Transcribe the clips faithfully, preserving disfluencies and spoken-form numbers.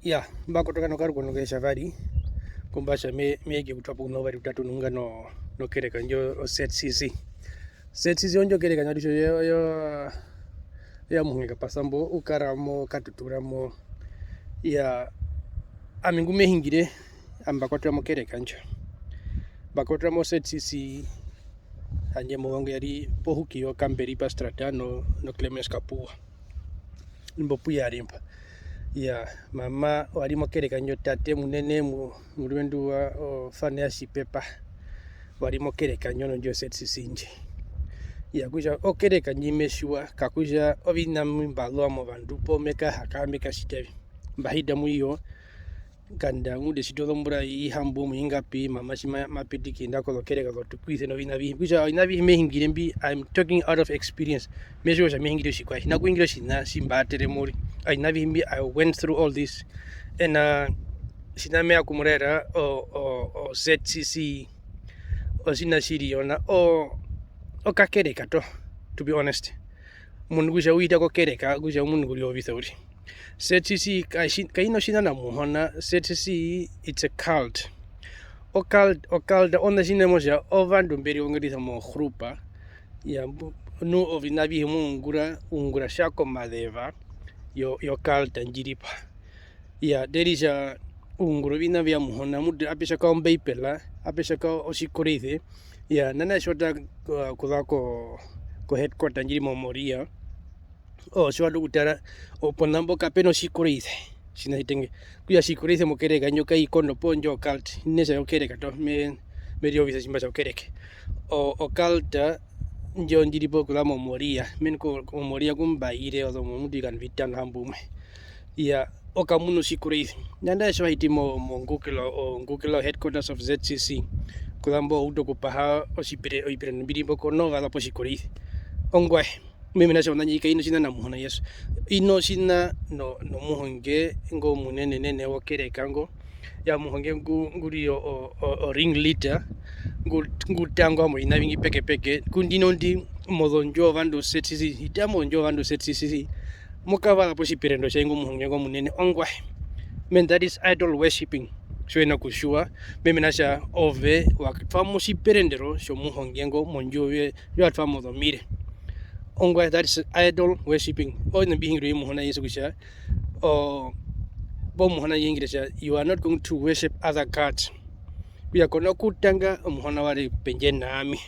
Iyaa, mba kotoka nokarukono ke tjavari, ku mba tja me-, me ye okutwa po ouṋa uvari utatu nunga no-, nokereka ndjo o Z C C. Z C C ondjo kereka ndjo ritjo yo, yo, ya muhunga kapasa mbo, u kara mo Katutura mo. Iyaa, ami ngu me hingire, ami mba kwatwa mokereka ndjo. Mba kwatwa mo Z C C, handje omuhonge ya ri pohuki yo Kamberipa Strata no, no Clemens Kapuuo. Imbo pu ya ri mba. Iyaa, mama wa ri mokereka ndjo, tate munene mu-, murumendu wa, o, fane ya Tjipepa. Wa ri mokereka ndjo nondjo Z C C ndji. Iyaa, okutja okereka ndji me tjiwa, kakutja oviṋa mbi mba zuva movandu, poo me kahaka, me katjita vi. Mba hita mu yo, nganda ngunda e tjiti ozombura ihamboumwe ingapi, mama tji ma-, ma piti okuyenda kozokereka zotukwise noviṋa avihe. Okutja oviṋa avihe me hingire mbi, I'm talking out of experience. Me tjiwa kutja me hingire otjikwaye. Hi na kuhingira otjiṋa tji mba tere mo uriri. Oviṋa avihe mbi, I went through all this. Ena, tjiṋa me ya okumuraera, o, o, o Z C C, otjiṋa tji ri yona, o, okakereka toho, to be honest. Omundu kutja u hita kokereka, kutja omundu ngu ri ovisa uriri. Z C C kai-, kai na otjiṋa na Muhona, Z C C it's a cult. O cult, o cult, ona tjiṋa mo tja ovandu mbe riwongarisa mo group, iyaa, mbu-, nu oviṋa avihe mo ungura, ungura tja komazeva yo, yo cult ndji ri po. Iyaa, tjiri tja ungura oviṋa vya Muhona, mutu ape tja ka Ombeibela, ape tja ka Otjikoroise. Iyaa, nana tji wa ta, uh, okuza ko, ko headquarter ndji ri mo Moria, o, tji wa tu okutara, o, ponambo kape na Otjikoroise, tjiṋa tjitenga. Okutja Otjikoroise mokereka ndjo kai kondo poo ndjo cult, hi na tja okereka toho, me-, me ri ovisa tji mba tja okereka. O, o cult ndjo ndji ri po okuza mo Moria, mena ko, ko Moria ku mba ire ozomuṱu omuṱu ovikando vitano hamboumwe. Iyaa, o kamuna Otjikoroise. Nanda tji wa hiti mo, mo Ngukila, o Ngukila headquarters of Z C C, kuzambo o utu okupaha otjipire-, oviperendero mbi ri mbo ko no vaza pOtjikoroise. Ongwaye, mena kutja ona ndji kai na tjiṋa na Muhona Jesu. I na tjiṋa no, nomuhonge ngo omunenenene wokereka ngo, ya muhonge ngu, ngu ri o, o, o, o ring leader, ngu, ngu tangwa moviṋa ovingi pekepeke. Ku ndino ndi mozondjuwo zovandu Z C C, hita mozondjuwo zovandu Z C C, mo kavaza pOtjiperendero tjaye ngo omuhonge ngo omunene, ongwaye. Mena that is idol worshipping, tji u hi na kutjiwa, mena kutja ove wa twa mo otjiperendero tjomuhonge ngo mondjuwo yoye, ndji wa twa mozomire. Ongwaye, that is idol worshipping. Oviṋa mbi hingirwa i Muhona Jesu kutja, o, mbo Muhona ye hingire kutja, "You are not going to worship other gods." Kutja ko na kutanga omuhona warwe pendje na ami.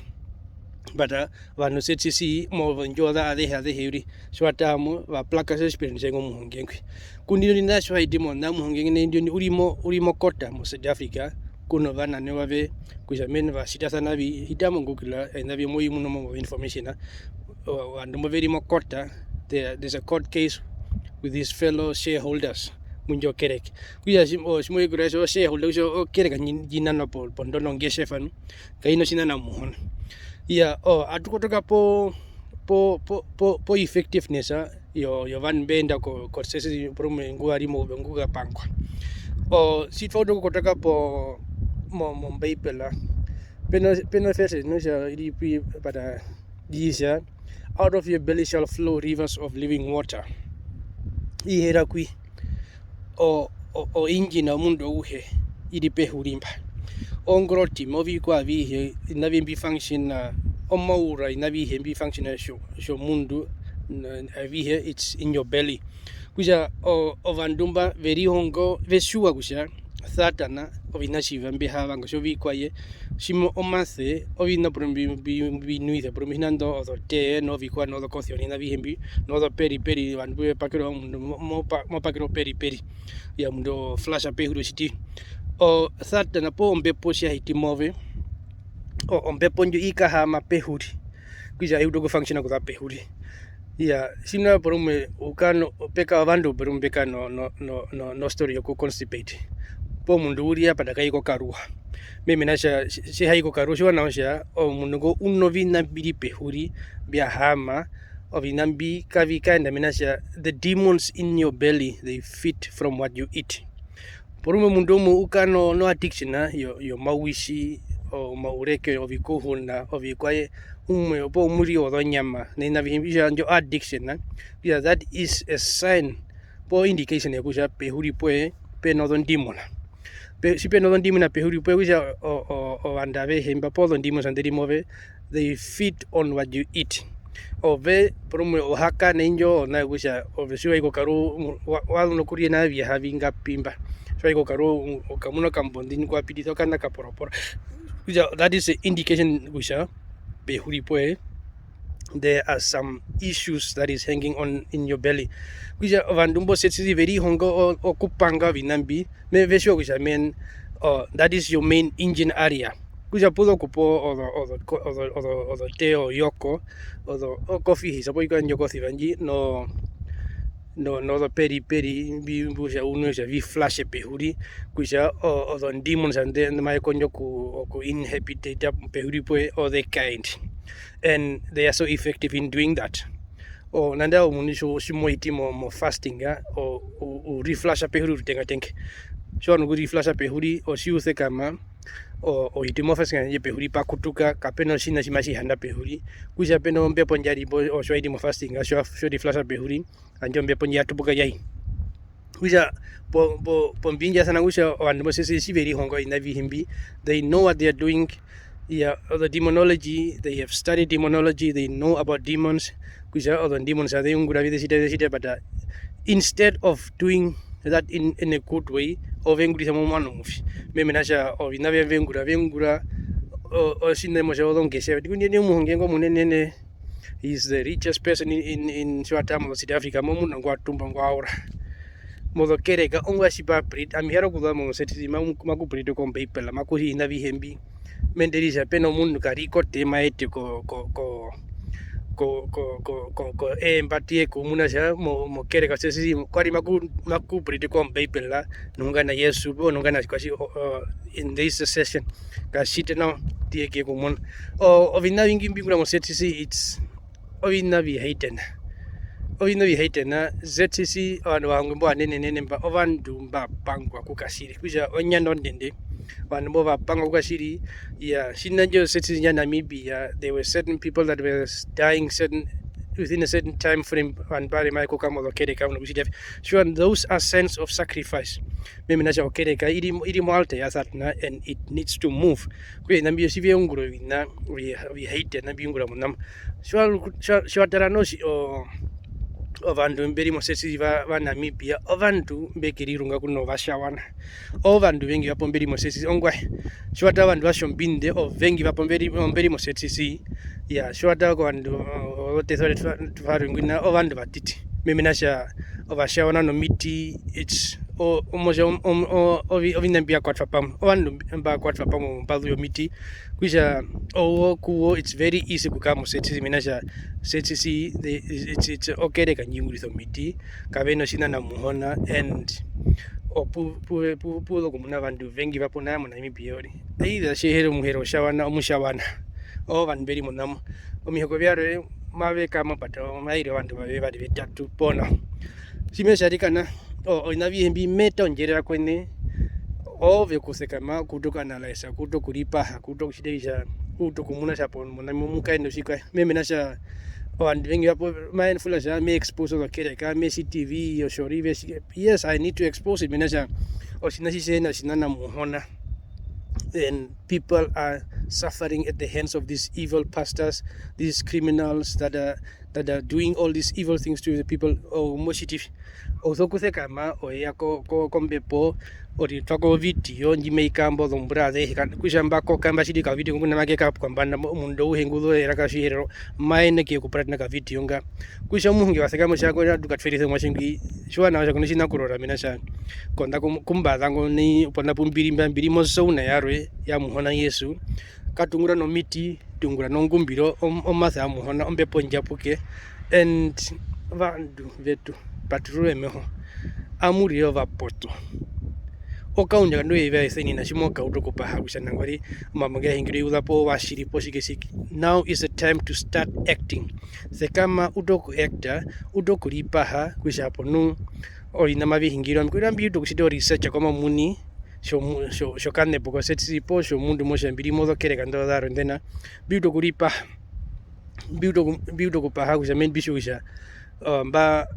But, uh, ovandu Z C C mozondjuwo za azehe, azehe uriri, tji wa tara mo, va practice otjiperendero tjaye ngo omuhonge ngwi. Ku ndino ndi nao tji wa hiti mo, na muhonge ngwi nai ndino u ri mo, u ri mo court mo South Africa, ku novanane vaye, kutja mena va tjitasana vi, hita mo Google, oviṋa vyo mo vi munu mo information, o, ovandu mbo ve ri mo court, there, there's a court case with his fellow shareholders, mu indjo kereke. Kutja tji-, o, tji mo i kutja o shareholder, kutja okereka ndji, ndji nanwa po, pondondo ongetjefa nu, kai na tjiṋa na Muhona. Iyaa, o, atu kotoka po, po, po, po, po effectiveness yo, yovandu mbe enda ko, ko Z C C porumwe ngu wa ri mo, ngu ka pangwa. O, tji twa utu okukotoka po, mo, mOmbeibela, pe no, pe no verse rimwe tja, ri pi, pata, ri tja, "Out of your belly shall flow rivers of living water." I hera kwi. O, o, o engine yomundu auhe i ri pehuri mba. Ongoroti, movikwaye avihe, oviṋa avihe mbi functiona, omaura, oviṋa avihe mbi functiona tjo-, tjomundu, na-, avihe, it's in your belly. Kutja o-, ovandu mba ve rihongo, ve tjiwa kutja Satana oviṋa tjiva mbi ha vanga, otjovikwaye, tjimuna omase, oviṋa porumwe mbi, mbi, mbi nwisa, porumwe hi na indo ozotee, novikwaye, nozokofioni, oviṋa avihe mbi, nozoperiperi, ovandu mbu ve pakera omundu mo-, mo-, mo pakere operiperi, iyaa, omundu o flasha pehuri otjiti. O Satana poo ombepo tji ya hiti move, o-, ombepo ndjo i kahaama pehuri, kutja i utu okufunctiona okuza pehuri. Iyaa, tjimuna porumwe u kara no, pe kara ovandu porumwe mbe kara no, no, no, no, no story yoku constipate. Poo omundu uriri apata kai kokaruwa. Me hee mena rokutja tji, tji ha i kokaruwa, tjiwa nawa kutja omundu ngo u noviṋa mbi ri pehuri mbya haama, oviṋa mbi kavi kaenda, mena rokutja the demons in your belly, they feed from what you eat. Porumwe omundu umwe u kara no, no addiction yo, yomawitji, omaureke, ovikuhunda, ovikwaye, umwe poo omuriro wozonyama, noviṋa avihe mbi, okutja indjo addiction, okutja that is a sign poo indication yokutja pehuri poye pe nozondimona. Pe-, tji pe nozondimona pehuri pwe, okutja o-, o-, ovandu avehe mba poo ozondimona nḓe ri move, they feed on what you eat. Ove porumwe o ha kara na indjo, ona kutja ove tji wa i kokaruuo, wa, wa zu nokurya oviṋa vya ha vi ngapi mba. Tji wa i kokaruuo, o kamuna okambondi nu ku wa pitisa okana kaporoporo. Kutja that is an indication kutja pehuri pwoye there are some issues that is hanging on in your belly. Kutja ovandu mbo Z C C ve rihonga o-, okupanga oviṋa mbi, me-, ve tjiwa kutja men, oh, that is your main engine area. Kutja pu za okupa ozo, ozo, ozo, ozo, ozo tee oyoko, ozo, o coffee, hi sa po ikandjo kothi vandji, no, no, nozo peri peri, mbi, mbi kutja u nwe kutja vi flushe pehuri, kutja o-, ozondimona nḓe, nḓe maze kondjo oku, oku inhabitate pehuri pwe, o they kind. And they are so effective in doing that. O, nanda omundu tjo, tji mo hiti mo, mo fasting, o, u, u reflusha pehuri rutengatenga. Tji wa zu noku reflusha pehuri, o tji u sekama, o, o hiti mo fasting handje pehuri pa kutuka, kape na otjiṋa tji matji handa pehuri. Kutja pe na ombepo ndja ri mbo, o tji wa hiti mo fasting, tji wa, tji wa reflusha pehuri, handje ombepo ndji ya tupuka ya i. Kutja po, po, pombindjasana kutja ovandu mbo Z C C tji ve rihonga oviṋa avihe mbi, they know what they are doing. Yeah, the demonology, they have studied demonology, they know about demons. Kutja ozondemons aze ungura vi ze tjita, vi ze tjita, but, uh, instead of doing that in, in a good way, ove ungurisa momuano omuvi. Mena kutja oviṋa vya ve ungura, ve ungura, o-, otjiṋa tjimwe tjozongetja. Ngunda omuhonge ngo omunene, he is the richest person in, in, in, tji wa tara mo South Africa, mo muna ngwa tumba, ngwa ura. Mozokereka, ongwaye tji pa purita, ami hi ya ri okuza mo Z C C, ma-, maku puritwa kOmbeibela, maku hi oviṋa avihe mbi. Me nderisa, pe na omundu ka ri kote ma ete ko, ko, ko, ko, ko, ko, ko, ko, eh, mbati ye kumuna kutja mo, mokereka Z C C, kwa ri maku, maku puritwa kOmbeibela, nungana Jesu, poo nungana kwatji, o, o, in this session, ka tjite nao, ti ye ke ku muna. O, oviṋa ovingi mbi ungura mo Z C C, it's oviṋa vi haitena. Oviṋa vi haitena, Z C C, ovandu ovahonge mbo ovanenenene mba, ovandu mba pangwa kukatjiri. Kutja onyando ondende, ovandu mbo va pangwa kukatjiri, iya, tjina ndjo Z C C ya Namibia, there were certain people that were dying certain, within a certain time frame, ovandu mba ri maye koka mozokereka, nokushita, sure, those are signs of sacrifice. Mena kutja okereka i ri, i ri mo altar ya Satana and it needs to move. Okutja oviṋa mbyo tji vya ungura oviṋa, ovi-, ovihaitena mbi ungura monama. Tji wa-, tji wa-, tji wa tara noho tji-, o-, ovandu mbe ri mo Z C C va, va Namibia, ovandu mbe kerirunga ku novatjawana. Ovandu ovengi vapo mbe ri mo Z C C, ongwaye. Tji wa tara ovandu va Tjombinde, ovengi vapo mbe ri, mbe ri mo Z C C. Iya, tji wa tara kovandu, o-, o-, otesa tu va rungwina, ovandu vatiti. Mena kutja ovatjawana nomiti, it's, o-, omotja om-, om-, o-, ovi-, oviṋa mbi vya kwatwa pamwe. Ovandu mbi-, mba kwatwa pamwe mombazu yomiti, kutja owo kuwo it's very easy okukara mo Z C C, mena kutja Z C C, they, it's, it's okereka ndji ungurisa omiti, kave na otjiṋa na Muhona, and opu-, pu-, pu-, pu za okumuna ovandu ovengi vapo nao mo Namibia uriri. Either tje he ri omuherero otjawana, omutjawana, ovandu mbe ri monamo. Omihoko vyarwe mave kara mapata, maire ovandu vevari vetatu pona. Tjimwe tjarikana, o-, oviṋa avihe mbi me eta ondjerera kweṋe, ove okusekama, okuuta okuanalysa, okuuta okuripaha, okuuta okutjita kutja, okuuta okumuna kutja po-, monami omukaendu otjikwaye. Me hee mena kutja ovandu ovengi vapo, maye fula kutja me expose ozokereka, me tjiti vi, otjorive, tjike. Yes, I need to expose it, mena kutja otjiṋa tji tji hi na tjiṋa na Muhona. And people are suffering at the hands of these evil pastors, these criminals that are, that are doing all these evil things to the people. Oh, mo tjiti vi. U sokusekama, o ya ko, ko, kombepo, o ritwa ko video ndji mai kara mbo zombura azehe, ka-, kutja mba koka, mba tjiti ka video, ngunda make ka kombanda, mo-, omundu auhe ngu zuu eraka rOtjiherero, ma yenene okupuratena ka video nga. Kutja omuhonge wa sekama otja, ko-, atu katwerise omuatje ngwi, tjiwa nawa kutja ko notjiṋa kurora, mena kutja konda ku-, ku mba za ngo nai, pona pu mbi ri mba, mbi ri mo zone yarwe ya Muhona Jesu, katu ungura nomiti, tu ungura nongumbiro, om-, omasa ya Muhona, ombepo ondjapuke, and ovandu vetu, paturura emeho, amu rire ovapoto. Okaundja kandu eyuva esenina tji mo kauta okupaha kutja nangwari omambo nge hingirwa i uza po wa tjiri po tjike tjike. Now is the time to start acting. Sekama, uta oku acta, uta okuripaha kutja hapo nu oviṋa mavi hingirwa. Mbi uta okutjita o research kwami omuini, tjomu-, tjo-, tjokanepo ko Z C C poo tjomundu mo tja mbi ri mozokereka ndo zarwe ndena, mbi uta okuripaha, mbi uta oku-, mbi uta okupaha kutja me-, mbi tjiwe kutja, uh, mba,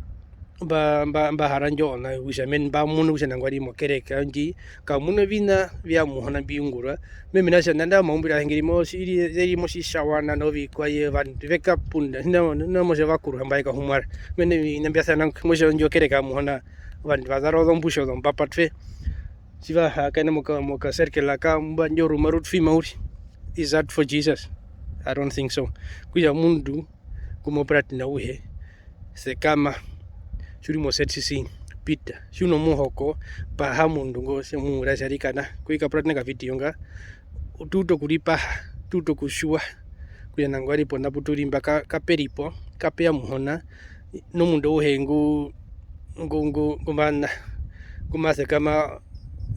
mba, mba, mba hara ndjo ona kutja men-, mba munu kutja nangwari mokereka ndji kamu na oviṋa vya Muhona mbi ungurwa. Meme na tja nanda omaumbiro ahe nge ri mo-, iri-, ze ri motjitjawana novikwaye, ovandu ve kapunda, tjina mo-, tjina motja ovakuru mba ye kahumwara. Mene oviṋa mbya sana, motja ndjo kereka ya Muhona, ovandu va zara ozombutja ozombapa twe. Tji va hakaene moka, moka circle ka, mba ndjo ruma rutwima uriri. Is that for Jesus? I don't think so. Kutja omundu ngu mo puratene auhe, sekama, tji u ri mo Z C C, pita, tji u nomuhoko, paha omundu ngo, tje mu ungura tjarikana, ku i kapuratena okavideo nga, tu uta okuripaha, tu uta okutjiwa kutja nangwari pona pu tu ri mba ka-, kape ri po, kape ya Muhona, nomundu auhe ngu, ngu, ngu, ngu ma na, ngu ma sekama,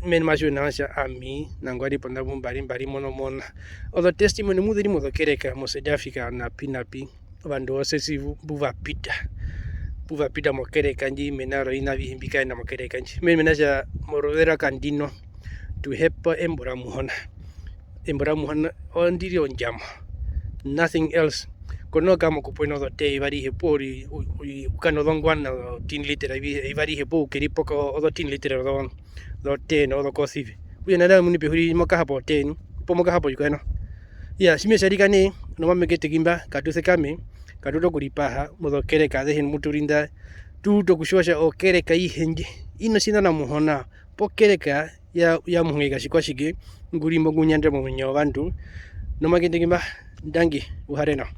mena ma tjiwe nawa kutja ami, nangwari pona pu mba ri, mba ri mono mona. Ozo testimony mu ze ri mozokereka mo South Africa, napi, napi, ovandu vosesi vu-, mbu va pita, mbu va pita mokereka ndji, mena roviṋa avihe mbi kaenda mokereka ndji. Mena, mena kutja moruveze rwa kandino, tu hepa embo ra Muhona. Embo ra Muhona, ondi ri ondjamo. Nothing else. Ko nokukara mokupwena ozotee eyuva arihe, poo uri-, u-, u-, u kara nozongwana, o tin liter eyuva arihe, poo u keripoka ozo tin liter ozo, zotee nozokosive. Okutja nai omuini pehi uriri mo kahapa otee nu, poo mo kahapa otjikwaye noho. Iyaa, tji me tjarika nai, nomambo nge teki mba, katu sekame, katu uta okuripaha, mozokereka azehe mu tu ri nda, tu uta okutjiwa kutja okereka aihe ndji, i notjiṋa na Muhona, poo kereka ya, ya Muhunga Katjikwatjike, ngu ri mbo ngu nyanda momuinyo wovandu, nomambo nge teki mba, ndangi, u hare nawa.